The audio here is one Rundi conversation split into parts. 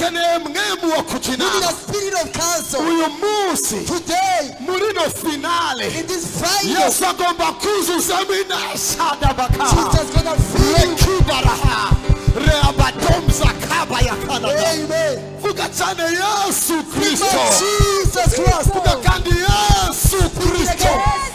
Dukeneye mpwemu wo kujya We need inama. a spirit of counsel. Uyu munsi, Today, muri no finale, in this final, Yesu agomba kuzuzamo inasadabaka Jesus gonna fill you. Rekibaraha reabadomza kaba ya Kanada. Amen. Vuga cyane Yesu Because Kristo. Jesus Christ. Vuga kandi Yesu Kristo.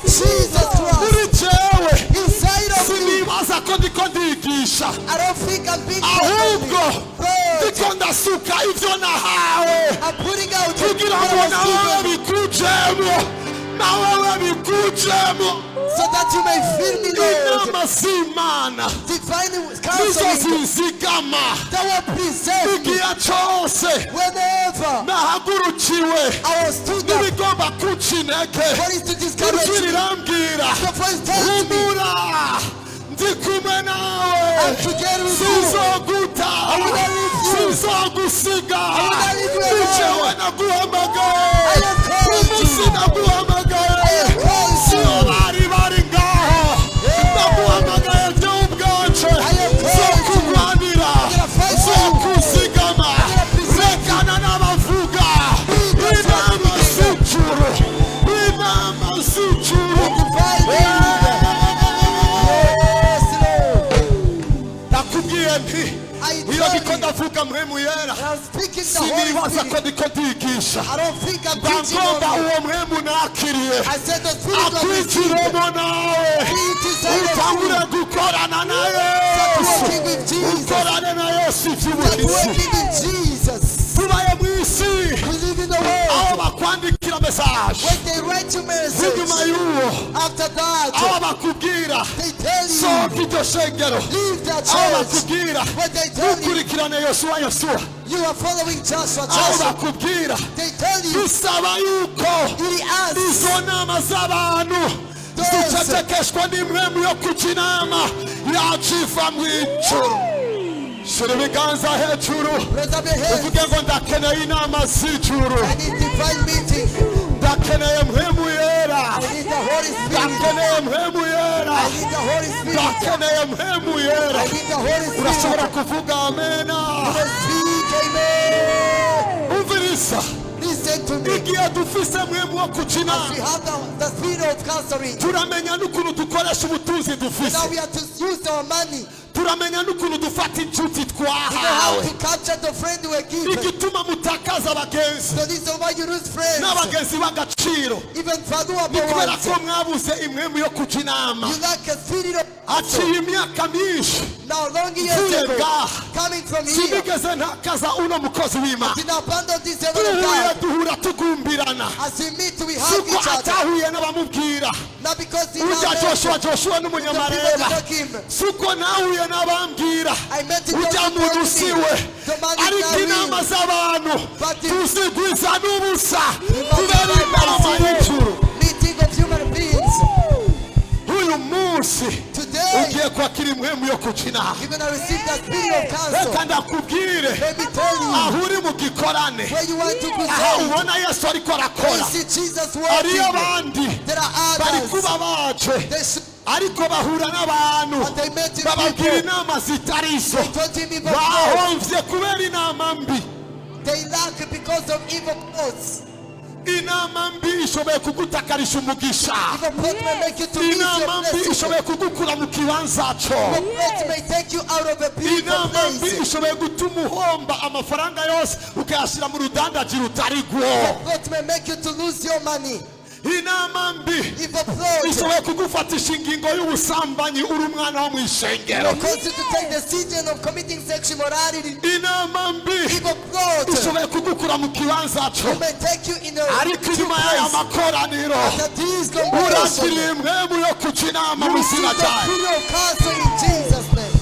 Jesus Christ. Muri jewe Inside of me, sinibaza ko ndiko ndigisha, I don't think I'm being ahubwo but ndiko ndasuka ivyo nahawe I'm putting out kugira what ngo I was nawewe given bikujemo, nawewe bikujemo. So that you may feel me, Lord. Inama z'Imana Divine nizo counseling zinzigama that will preserve me igihe cyose whenever nahagurukiwe I was stood up. n'ibigomba kunca intege. What is to discourage Ijwi me? rirambwira: The voice tells me, "Humura, ndi kumwe nawe. I'm together with you. Sinzoguta, I will not leave you. sinzogusiga. I will not leave you alone. Ni jewe naguhamagaye. I have called Umunsi you. naguhamagaye, I have called siyo you. bari bari ngaho. Naguhamagaye jyewe ubwanje. I have called you. Nzokugwanira, I'm gonna fight for you. nzokuzigama." I'm gonna preserve you. Rekana n'abavuga inama z'ijuru, inama z'ijuru. Divine Yes, Lord. Ndakubwiye nti I iyo tell ndiko you, ndavuga mpwemu yera, and I'm speaking the Holy sinibaza ko Spirit. ndiko ndigisha. I don't think I'm preaching Ndagomba on you. uwo mpwemu nakiriye I said the Spirit of received. akwinjiremo nawe, Be it inside of utangure you. gukorana na Start Yesu, working with Jesus. ukorane na Yesu Start iby'ubuhizi. working with Jesus. Tubaye mu isi We live in the aho world. bakwandikira message, When they write you message, inyuma y'uwo after that, aho bakubwira: they tell you, "Sohoka iryo shengero." leave that Aho church. bakubwira: When they tell you, "Ntukurikirane Yosuwa, Yosuwa." you are following Joshua, Aho Joshua. bakubwira, They tell you, bisaba yuko it asks izo nama z'abantu zicecekeshwa n'impwemu yo kujya inama yaciva mu ijuru. Shyira ibiganza hejuru, Raise up your hands. uvuge ngo: "Ndakeneye inama z'ijuru. I need divine meeting. Ndakeneye mpwemu yera. I need the Holy Spirit. Ndakeneye mpwemu yera. I need the Holy Spirit. Ndakeneye mpwemu yera." I need the Holy Spirit. Urashobora kuvuga amena. Speak, amen. Umviriza. Listen to me. Igihe dufise mpwemu wo kujya We inama, have the spirit of counseling. turamenya n'ukuntu dukoresha ubutunzi dufise. Now we have to use our money. Turamenya n'ukuntu dufata inshuti We know how twahawe. to capture the friend we were given. Igituma mutakaza abagenzi So this is why you lose friends. n'abagenzi b'agaciro, Even valuable ni kubera ones. ko mwabuze impwemu yo kujya inama. You lack a spirit of Haciye imyaka myinshi Now long years mvuye ago, ngaha, coming from here, sinigeze ntakaza uno mukozi w'Imana. did not abandon this servant of Duhuye, God. duhura tugumbirana. As we meet, we hug Suko each other. atahuye n'abamubwira Not because he ujya now met Joshua, Joshua the people n'umunyamareba. did not him. Suko nahuye n'abambwira I met him. ujya muntu siwe. The man is Ariko not inama real. z'abantu But the- tuzigwiza n'ubusa kubera inama y'ijuru. Meeting of human beings. Uyu munsi Today, ugiye kwakira impwemu yo kujya inama. you're gonna receive the spirit of counsel. Reka ndakubwire, Let me tell you, aho uri mu gikorane, where you want to aho crusade, ubona Yesu ariko where arakora, you see Jesus hariyo working, abandi there are bari others. kuba baje, They should, ariko bahura n'abantu but they met him bababwira people. inama zitari izo. They told him evil thoughts. Bahomvye kubera inama mbi. They lack because of evil thoughts. Inama mbi ishoboye kugutakarisha umugisha. Evil thoughts may make you to miss your Inama mbi blessing. ishoboye kugukura mu kibanza cyo. Evil thoughts may take you out of a beautiful Inama mbi place. ishoboye gutuma uhomba amafaranga yose, ukayashyira mu rudandaji rutari rwo. Thoughts may make you to lose your money. Inama mbi Evil thoughts ishoboye kugufatisha ingingo y'ubusambanyi uri umwana wo mu ishengero. cause you to take the decision of committing sexual immorality. Inama mbi Evil thoughts ishoboye kugukura mu kibanza cyo. may take you in a Ariko true inyuma y'aya place. makoraniro, After this congregation, urakiriye impwemu yo kuca inama you mu receive izina the ryayo. spirit of counsel in Jesus' name.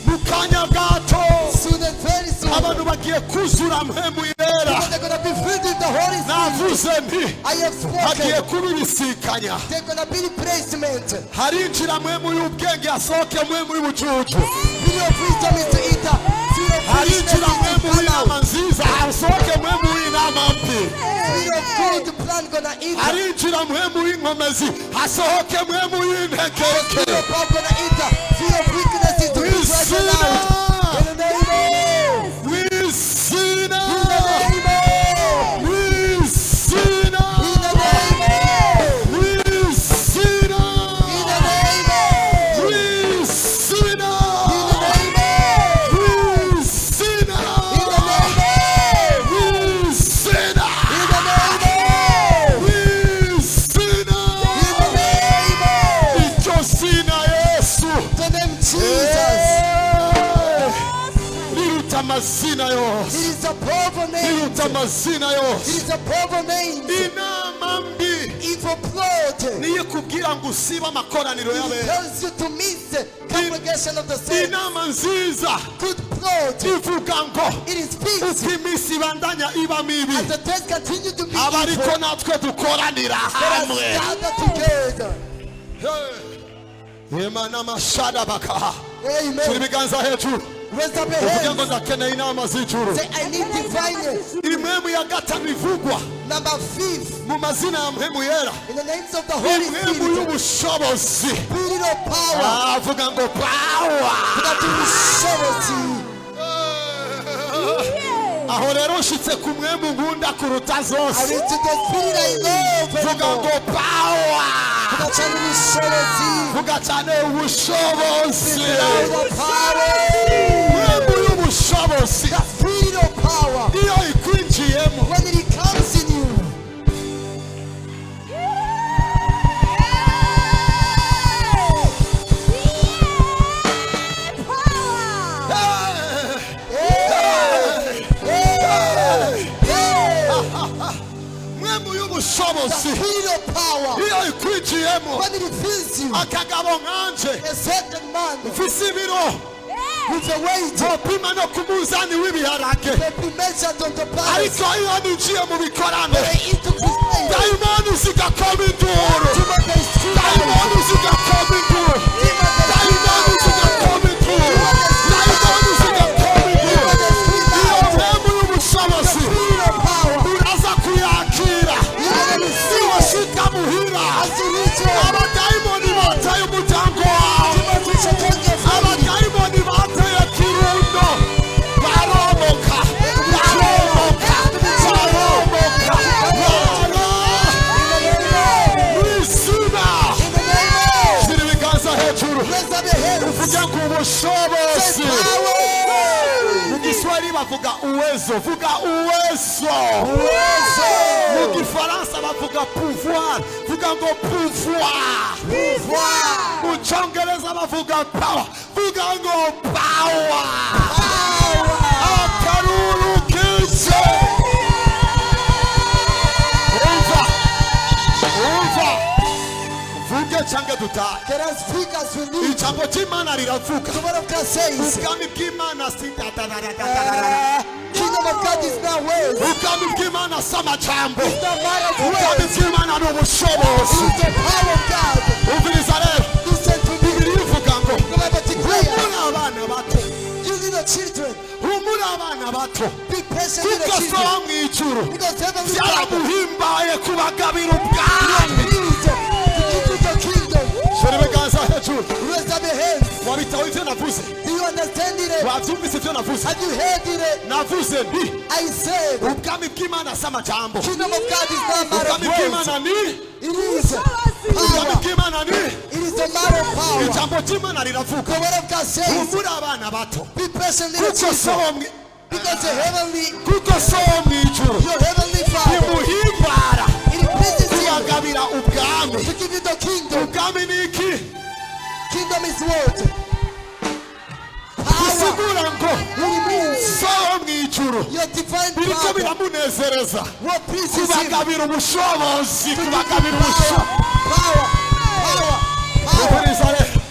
Mu kanya gato, Soon and very soon, abantu bagiye kuzura mpwemu yera. people are going to be filled with the Holy Spirit. Navuze nti I have hagiye spoken. kuba ibisikanya. They're going to be replacement. Harinjira mpwemu y'ubwenge, hasohoke mpwemu y'ubucucu. Spirit of wisdom is to enter. Spirit of foolishness Harinjira is to mpwemu come w'inama out. nziza, hasohoke mpwemu w'inama mbi. Spirit of good plan gonna enter. Harinjira mpwemu w'inkomezi, hasohoke mpwemu y'intekereke. Spirit of power gonna enter. Spirit of weakness is to be driven Mwizina, out. In the name of mwizina amazina It yose, is above all names. riruta amazina It yose. is above all names. Inama mbi Evil plot. niyo ikubwira ngo usibe amakoraniro It y'abera. tells you to miss the congregation of the saints. Inama nziza Good plot. ivuga ngo It is fixed. uko iminsi ibandanya iba mibi, As the days continue to be aba ariko evil, natwe dukoranira let us hamwe. gather together. Imana mashadabaka. Shyira Amen. ibiganza hejuru, Raise up your uvuge ngo hands. ndakeneye inama z'ijuru. Say, I need divine. Impwemu ya gatanu ivugwa Number fifth, mu mazina ya mpwemu yera, in the names of the Holy impwemu Spirit, y'ubushobozi. spirit of power, Avuga ngo power. that ubushobozi. Aho rero nshitse ku mwemu nkunda kuruta I zose. read to the spirit I love Vuga anymore. ngo power. Vuga cyane ubushobozi. Vuga cyane ubushobozi. Spirit of power. Mwemu y'ubushobozi The spirit of power. iyo ikwinjiyemo, When it comes in you, Eh, hey, hey, mwemu the y'ubushobozi spirit of power. iyo ikwinjiyemo, When it fills you, akagabo nkanje a certain man mfise ibiro with a weight ntopima no ku munzani w'ibiharage, may be measured on the balance. ariko iyo ninjiye mu bikorane, They into crusade. dayimoni zigakoma induru, Demon they scream out. dayimoni zigakoma induru, Demon they scream dayimoni out. zigakoma induru, dayimoni zigakoma induru. Demon they scream Iyo out. mpemu y'ubushobozi Spirit of power. uraza kuyakira You're gonna receive it. niwashika muhira. As you reach home, Abadayimoni bateye umuryango wawe, demons which are taking your family. abadayimoni bateye Kirundo baromoka, baromoka, baromoka, baro In the name of, mw'izina. in the name of. Shyira ibiganza hejuru, Raise up your hands. uvuge ngo ubushobozi. Say power. Mu Giswahili bavuga uwezo, vuga uwezo. Uwezo. Mu Gifaransa bavuga pouvoir, vuga ngo pouvoir. Pouvoir. Mu Cyongereza bavuga power, vuga ngo power. Power. Akaruru kise. Umva, umva, vuge cyangwa dutahe. Can I speak as we leave? Ijambo ry'Imana riravuga, The word of God says, ubwami bw'Imana si Kingdom of God is not words. ubwami bw'Imana si amajambo, It's not matter of ubwami words. bw'Imana ni ubushobozi. It is the power of God. Umviriza rero, Listen to me. Bibiliya ivuga ngo The Bible declares, humura abana bato, you little children, humura abana bato, be patient little kuko so children. wo mu ijuru Because heavenly Father byaramuhimbaye kubagabira ubwami. pleased to give you the kingdom. Shyira ibiganza hejuru. Raise up your hands. Wabitaho ivyo navuze? Do you understand it? Wabyumvise ivyo navuze? Have you heard it? Navuze nti I said, ubwami bw'Imana si amajambo, kingdom of God is not matter of ubwami words. bw'Imana ni It is ubwami power. bw'Imana ni It is the matter of power. ijambo ry'Imana riravuga, The word of God says, humura abana bato, be patient little kuko so children. wo mu Because the heavenly, kuko so wo mu ijuru your heavenly Father, bimuhimbara it pleases him kubagabira ubwami. to give you the kingdom. Ubwami ni iki? Kingdom is what? Power. Bisigura ngo It means so wo mu ijuru your divine biriko power. biramunezereza What pleases him kubagabira ubushobozi, to give you kubagabira power, ubushobozi. power, power, power. Umviriza rero,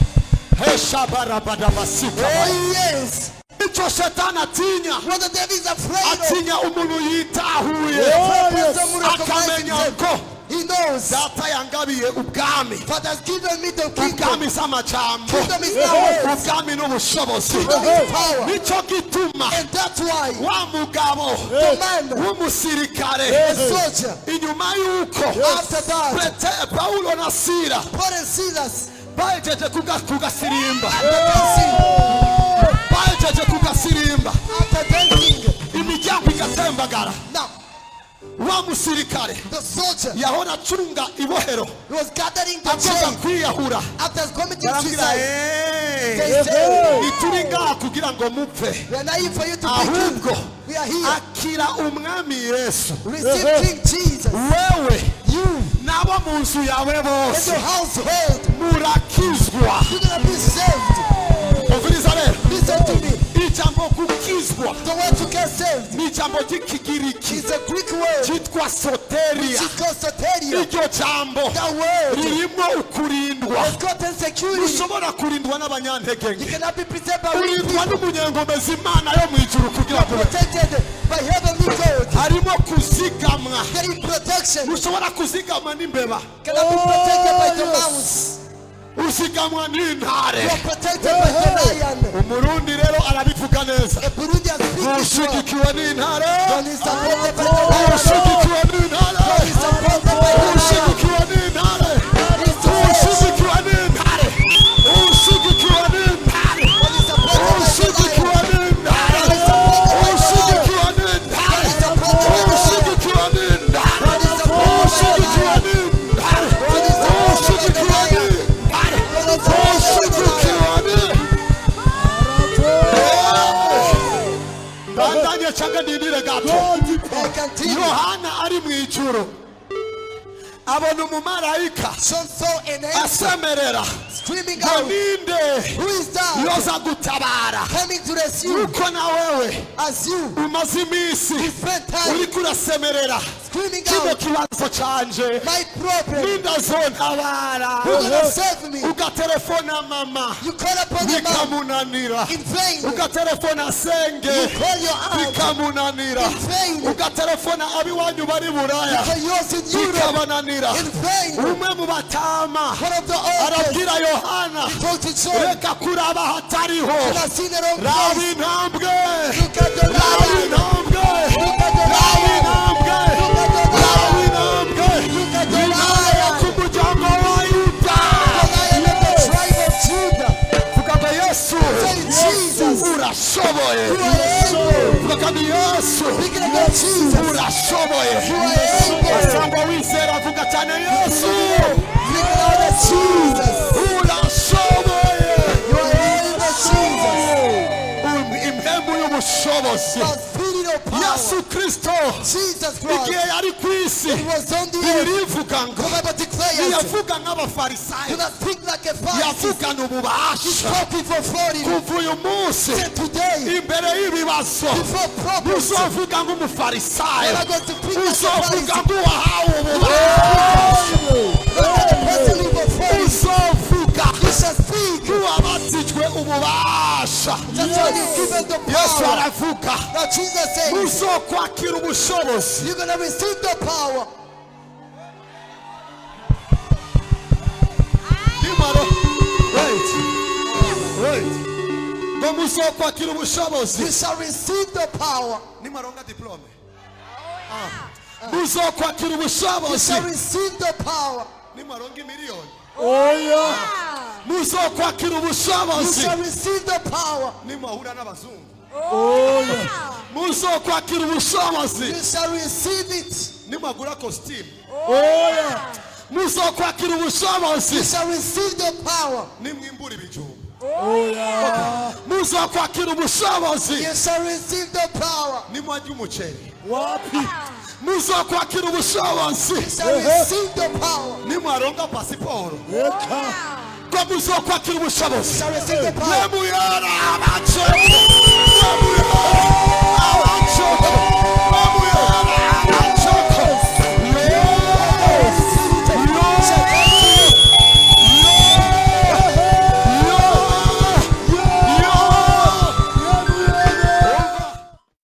heshabarabadabasika. Oh yes. Icyo shetani atinya, What the devil is afraid of. atinya umuntu yitahuye, The person who recognizes akamenya himself. ko He knows. data yangabiye ubwami. Father has given me the kingdom. Ubwami si amajambo, Kingdom is not words. ubwami ni ubushobozi. Kingdom is power. Nicyo gituma And that's why wa mugabo the man, w'umusirikare, the soldier, inyuma y'uko after that, Pawulo na Sila Paul and Silas, bahejeje kugasirimba, after dancing, bahejeje kugasirimba, after dancing, imiryango igatembagara, now wa musirikare the soldier yahora acunga ibohero he was gathering the agomba chain kwiyahura, after committing barambwira, suicide. "Eh, They said, ntituri ngaha kugira ngo mupfe, we are not here for you to be ahubwo killed. We are here. akira umwami Yesu, Receive King Jesus. wewe You n'abo mu nzu yawe and bose your household, murakizwa." you're gonna be saved. Umviriza rero, Listen to me. Ijambo gukizwa The word to get saved ni ijambo ry'ikigiriki is a Greek word cyitwa which soteria. is called soteria. Iryo jambo That word ririmo ukurindwa. has gotten security. Ushobora kurindwa n'abanyantege You nke, cannot be preserved by weak urindwa people. n'umunyengomezi Imana yo mu ijuru kugira ngo Protected by heavenly God. harimo kuzigamwa. Getting protection. Ushobora kuzigamwa n'imbeba, Cannot be protected by the mouse. uzigamwa n'intare. You are protected by the lion. Umurundi rero arabivuga neza. A Burundian speaks this word. Ushigikiwe n'intare, God is supported by the lion. ushigikiwe n'intare, God is supported by the lion. ushigikiwe n'intare, He's supported. ushigikiwe n'intare, ushigikiwe n'intare, God is supported by the ushigikiwe lion. n'intare, ushigikiwe n'intare, ushigikiwe n'intare, ushigikiwe n'intare, ushigikiwe n'intare, ushigikiwe n'intare. Mbandanye cyangwa ndindire gato? I continue. Yohana ari mu ijuru abona umumarayika John saw an angel asemerera screaming ngo out, ninde "Who is that yoza gutabara coming to rescue uko na wewe as you umaze iminsi spend time uriko urasemerera screaming kino out, kibazo canje my problem, ninde azontabara?" who gonna save me?" Ugaterefona mama You call upon your mom bikamunanira, in vain. ugaterefona senge You call your aunt bikamunanira, in vain. ugaterefona abiwanyu bari Buraya You call yours in Europe bikabananira. in vain. Umwe mu batama One of the elders arabwira Yohana, told to John, reka kuraba hatariho, "You have seen the wrong raba place. intambwe, Look at the raba lion. intambwe, Look at the raba lion. intambwe, Look at the raba lion. intambwe." Look at the Intare yo lion. ku muryango wa Yuda. The lion of the tribe of Judah." Vuga ngo Yesu, Say, "Jesus, urashoboye. you are able." Vuga kandi Yesu, Speaking about Jesus, urashoboye. you are able. Asangwa wizera, vuga cyane Yesu, Speaking out of Jesus, urashoboye. you are able, Jesus. Impemu y'ubushobozi. The spirit of power. Yesu Kristo Jesus Christ. igihe yari ku isi, He was on the earth. birivuga ngo The Bible declares, ntiyavuga do nk'abafarisayo, not speak like a Pharisee. yavugana ububasha. Spoke with authority. Kuva uyu munsi, Say today, imbere y'ibibazo, before problems, uzovuga nk'umufarisayo, you are going to speak like a uzovuga Pharisee. nk'uwahawe ububasha, Not like a person with authority. uzovuga You shall speak. nk'uwabatijwe ububasha. That's why you've given the Yesu power. aravuga, Now Jesus says, uzokwakira ubushobozi. you're going to receive the power. Nimaro, wait, wait, ngo muzokwakira ubushobozi You shall receive the power. nimaronga diplome. Muzokwakira You ubushobozi shall receive the power. nimaronga imiliyoni. Oya. Muzokwakira You ubushobozi shall receive the power. nimahura n'abazungu. Oya. Muzokwakira ubushobozi You shall receive it. nimagura kositimu. Oya. Muzokwakira ubushobozi You shall receive the power. nimwimbura ibijumba. Oya. Muzokwakira ubushobozi You shall receive the power. nimwarya umuceri. Wapi. Muzokwakira ubushobozi You shall receive the power. nimwaronga pasiporo. Reka. Ko muzokwakira You ubushobozi shall receive the power. nemuyera abaceko, nemuyera.